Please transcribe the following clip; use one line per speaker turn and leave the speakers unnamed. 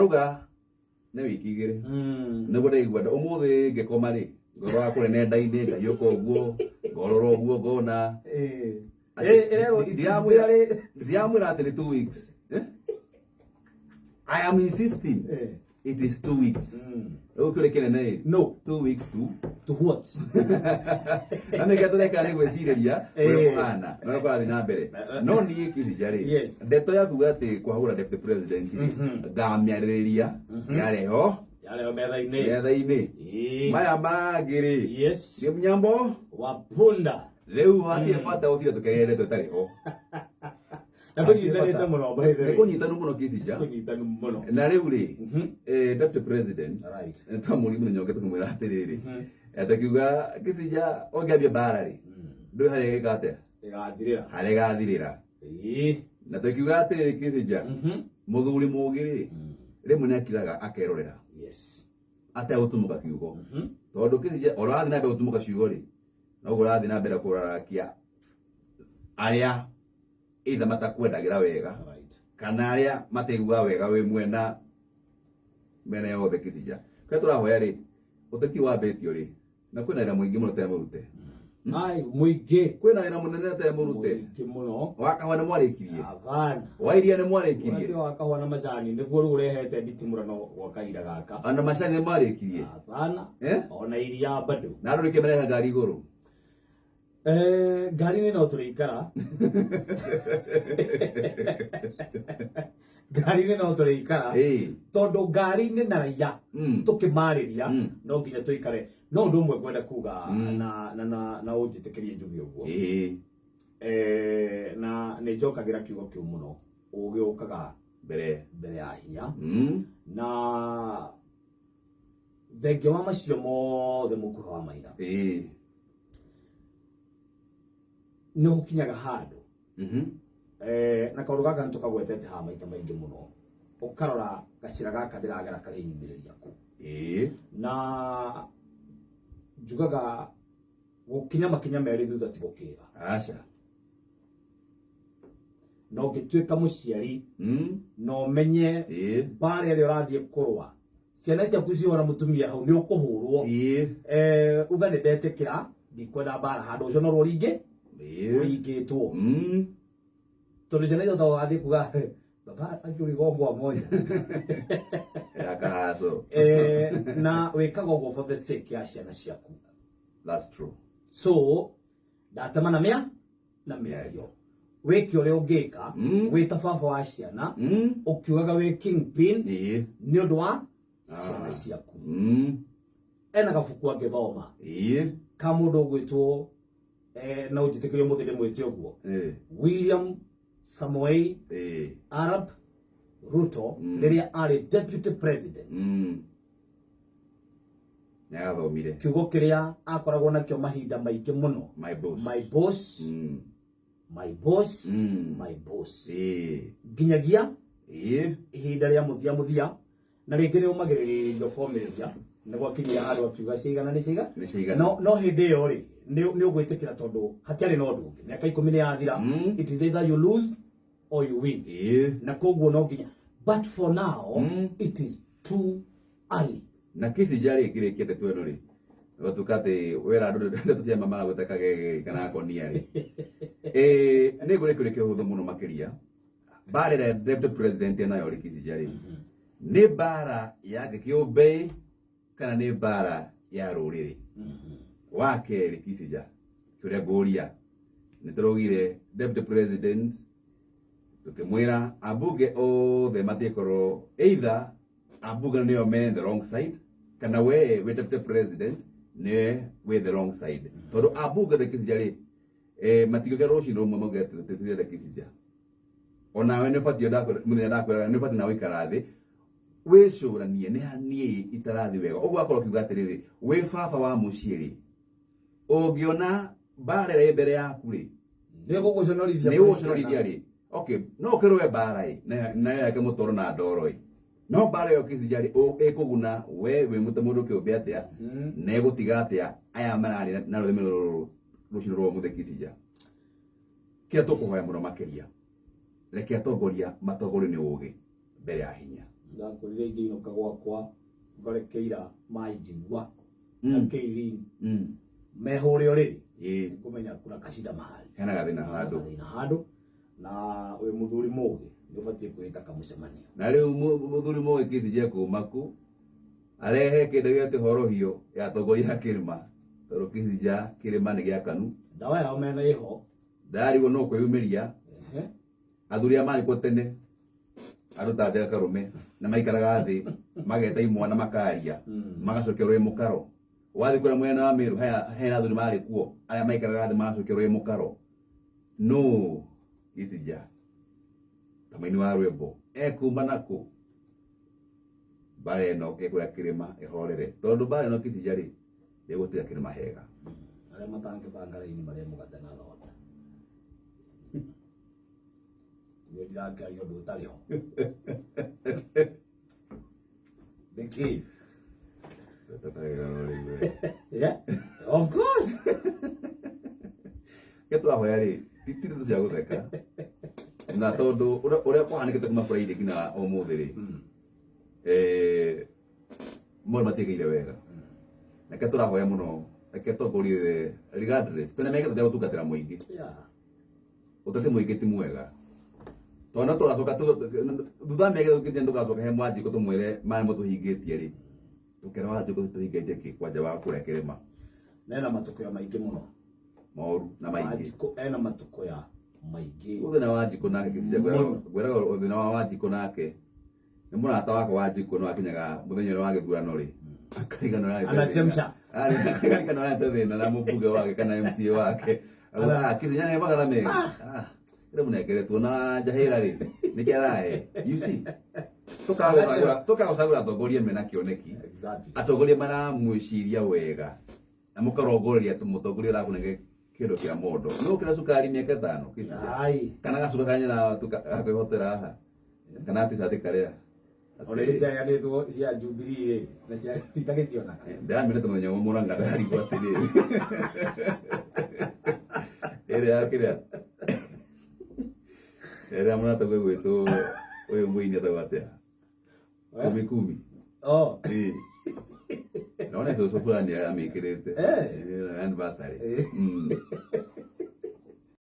Marauga nĩ wiki 2. Nĩguo ndaigua ũmũthĩ ngĩkoma rĩ, ngorora kũrĩa nenda-inĩ ngaiũka ũguo, ngorora ũguo ngona.
Ĩrerwo it is barely-
Ndiramwĩra atĩ nĩ 2 weeks. Eh? I am insisting it is 2 weeks. Rĩu kĩũria kĩnene ĩ,
No.
2 weeks to
To what?
Na nĩkĩo tũreka nĩ gwĩcirĩria ũrĩa kũhana na ũrĩa kũrathiĩ na mbere. No niĩ Kĩrija rĩ, ndeto ya kuga atĩ kwahũra deputy president rĩ, ngamĩarĩrĩria yareho
Yarehwo metha-inĩ.
Metha-inĩ. Maya mangĩ rĩ, nĩ mũnyambo
wa punda.
Rĩu hatirĩ bata gũtinda tũkĩaria ndeto ĩtarĩ ho.
Na tũnyitanĩte mũno, by the
Nĩ
way.
kũnyitanu mũno, Kĩcinja.
Kũnyitanu mũno.
Na rĩu rĩ, deputy president twamũria mũthenya ũngĩ tũkĩmwĩra atĩrĩrĩ, tũkiuga Kĩcinja, ũngĩambia mbara rĩ, ndũĩ harĩa ĩgĩka atĩa,
Ĩgathirĩra.
Harĩa ĩgathirĩra. Na tũkiuga atĩrĩrĩ, Kĩcinja, mũthuri mũgĩ rĩ, rĩmwe nĩ akiraga akerorera ategũtumũka kiugo, tondũ Kĩcinja o ũrathiĩ na mbere gũtumũka ciugo rĩ, noguo ũrathiĩ na mbere kũrarakia arĩa either matakwendagĩra wega kana arĩa mataiguaga wega wĩ mwena mena yothe. Kĩcinja, kĩrĩa tũrahoya rĩ, ũteti wambĩtio rĩ, na kwĩna wĩra mũingĩ mũno tee mũrute.
Ai, mũingĩ.
Kwĩna wĩra mũnene tee mũrute.
Mũingĩ mũno.
Wa kahũa nĩ mwarĩkirie?
Hapana.
Wa iria nĩ mwarĩkirie?
Ũrĩa wa kahũa na macani nĩguo rĩu ũrehete nditimũrano gwa kahinda gaka.
Ona macani nĩ mwarĩkirie?
Hapana.
Eh?
Ona iria bado.
Na andũ nĩkĩo mareha ngari igũrũ.
Ngari-inĩ no tũrĩikara, ngari-inĩ no tũrĩikara, tondũ ngari-inĩ na raia tũkĩmarĩria no nginya tũikare. No ũndũ ũmwe ngwenda kuga na ũnjĩtĩkĩrie njuge ũguo, na nĩ njokagĩra kiugo kĩu mũno, ũgĩ ũkaga
mbere
mbere ya hinya. Na thengia wa macio mothe, mũkuha wa maina, nĩ gũkinyaga handũ, na kaũndũ gaka nĩ tũkagwetete haha maita maingĩ mũno, ũkarora gacĩra gaka ndĩragera karĩ nyumĩrĩria kũ. Na njugaga gũkinya makinya merĩ thutha ti gũkĩra.
Aca.
Na ũngĩtuĩka mũciari na ũmenye mbara ĩrĩa ũrathiĩ kũrũa, ciana ciaku cihona mũtumia hau nĩ ũkũhũrwo, uga nĩ ndetĩkĩra, ndikwenda mbara handũ ũcio norwo ringĩ ũringĩtwo, tondũ ciana icio tawathiĩ kuga baba akĩũrigongwa moja
Ya kahaco.
Na wĩkaga ũguo for the sake ya ciana ciaku.
That's true.
So ndatema na mĩa na mĩario, wĩke ũrĩa ũngĩka wĩ ta baba wa ciana, ũkiugaga wĩ kingpin nĩ ũndũ wa ciana ciaku. Ena gabuku angĩthoma ka mũndũ ũgwĩtwo, na ũnjĩtĩkĩrie ũmũthĩ ndĩmwĩte ũguo, William Samoei Arap Ruto, rĩrĩa arĩ deputy president.
Nĩagathomire.
Kiugo kĩrĩa akoragwo nakĩo mahinda maingĩ mũno,
"My boss."
"My boss." "My boss." "My boss." Nginyagia ihinda rĩa mũthia mũthia, na rĩngĩ nĩ ũmagĩrĩria ũkomĩrĩria nĩ gwakinyire handũ akiuga cigana nĩ ciga
Nĩ ciigana.
No hĩndĩ ĩyo rĩ, nĩ ũgwĩtĩkĩra tondũ hatiarĩ na ũndũ ũngĩ, mĩaka 10 nĩ yathira. It is either you lose or you win. Na koguo no nginya, but for now it is too early.
Na Kĩcinja rĩ, ngĩrĩkia ndeto ĩno rĩ, gwatuĩka atĩ wera andũ ndeto cia mama maragwĩta kagege rĩ, kana gakonia rĩ, nĩ ngũrĩ kĩũria kĩhũthũ mũno makĩria. Mbara ĩrĩa deputy president enayo rĩ, Kĩcinja rĩ, nĩ mbara yake kĩũmbe kana nĩ mbara ya rũrĩrĩ? Wa kerĩ, Kĩcinja, kĩũria ngũria, nĩ tũraugire deputy president tũkĩmwĩra ambunge othe matiĩkorwo, either ambunge nĩo me the wrong side kana we wĩ deputy president nĩwe wĩ the wrong side, tondũ ambunge the Kĩcinja rĩ, matingĩũkĩra rũcinĩ rũmwe mauge atĩ tũtirenda Kĩcinja. Onawe nĩ ũbatiĩ, mũthenya ndakwĩraga nĩ ũbatiĩ na ũikara thĩ wĩcũranie nĩ ha niĩ itarathiĩ wega. Ũguo akorwo akiuga atĩrĩrĩ, wĩ baba wa mũciĩ rĩ, ũngĩona mbara ĩrĩa ĩ mbere yaku rĩ,
nĩ gũgũconorithia.
Nĩ gũconorithia rĩ, okay, no ũkĩrũe mbara ĩ nayo yake mũtoro na ndoro ĩ, no mbara ĩyo, Kĩcinja rĩ, ĩkũguna we wĩ mũte mũndũ kĩũmbe atĩa, na ĩgũtiga atĩa aya mararĩ na rũrĩmĩ rũrũ rũcinĩ rwa ũmũthĩ? Kĩcinja, kĩrĩa tũkũhoya mũno makĩria, reke atongoria matongorio nĩ ũgĩ mbere ya hinya.
Ndakorire ingĩinũka gwakwa ngorekeira manjigua na Keirin mehũre ũrĩrĩ, ngũmenya kuna kacida mahali,
hena gathĩna handũ,
gathĩna handũ, na wĩ mũthuri mũgĩ nĩ ũbatiĩ kwĩta kamũcemanio.
Na rĩu mũthuri mũgĩ kĩcije kuma kũ arehe kĩndũ gĩa horohio ya atongoria a kĩrĩma, tondũ kĩcija kĩrĩma nĩ gĩakanu.
Ndawa yao mena ĩho.
Ndarigwo no kwĩyumĩria. Athuri a marĩ kuo tene, andũ ta Njaga Karume, na maikaraga thĩ mageta imwana makaria, magacokia rwĩ mũkaro. Wathiĩ kũrĩa mwena wa Meru hena athuri marĩ kuo arĩa maikaraga thĩ magacokia rwĩ mũkaro. No gĩcija ta mũini wa rwĩmbo ekuma nakũ mbara ĩno ĩkũrĩa kĩrĩma ĩhorere, tondũ mbara ĩno kĩcija rĩ ĩgũtiga kĩrĩma hega.
Arĩa matangĩbanga raini marĩe mũgate na thonda. Niĩ ndirakĩaria ũndũ ũtarĩ ho. Nĩkĩ? Yeah, of course.
Ke tũrahoya rĩ ti ndeto cia gũtheka, na tondũ ũrĩa kwahanĩkĩte kuma Friday nginya ũmũthĩ rĩ, maũndũ matiĩkĩire wega. Reke tũrahoya mũno, reke tongorie regardless tene mekĩte cia gũtungatĩra mũingĩ. Ũteti mũingĩ ti mwega, tondũ no tũgacoka thutha wa mĩaka ĩtatũ tũgacoka he Mwanjikũ tũmwĩre maya nĩmo tũhingĩtie rĩ, tũkera Wanjikũ tũhingĩtie kĩ kwanja wa kũrĩa kĩrĩma.
Na ena matũkũya maingĩ mũno.
Moru na maingĩ.
Wanjikũ ena matũkũya maingĩ.
Ũthĩna wa Wanjikũ nake kĩcija
Mũno.
Ngwĩraga ũthĩna wa Wanjikũ nake nĩ mũrata wakwa Wanjikũ, nĩ wakinyaga mũthenya ũrĩa wa gĩthurano rĩ, akariganĩrwo arĩ
Anachemsha.
Akariganĩrwo arĩ thĩna na mũmbunge wake kana MCA wake. Ah, kĩcinya nĩ magana merĩ. Ah, kĩrĩa mũnengeretwo na njahĩra rĩ, nĩkĩ arahe? You see, tũkagũcagũra atongoria mena kĩoneki, atongoria maramwĩciria wega, na mũkarongoreria atĩ mũtongoria ũrakũnenge kĩndũ kĩa mondo no kĩra cukari mĩaka 5 kĩcija.
Ai.
Kana gacuka kanyana gakwĩhotera haha kana t-shirt karĩa.
Ona iria ciaheanĩtwo cia Jubilee rĩ, na cia itagĩcionaga.
Ndĩramĩrete mũthenya ũmwe Mũrang'a, ndarigwo atĩrĩrĩ, ĩrĩa ya kĩrĩa ĩrĩa mũrata gwĩtwo ũyũ mũini etagwo atĩa? Kumi kumi.
Oh.
Ĩĩ. Naona cũcũ fulani amĩkĩrĩte. Anniversary.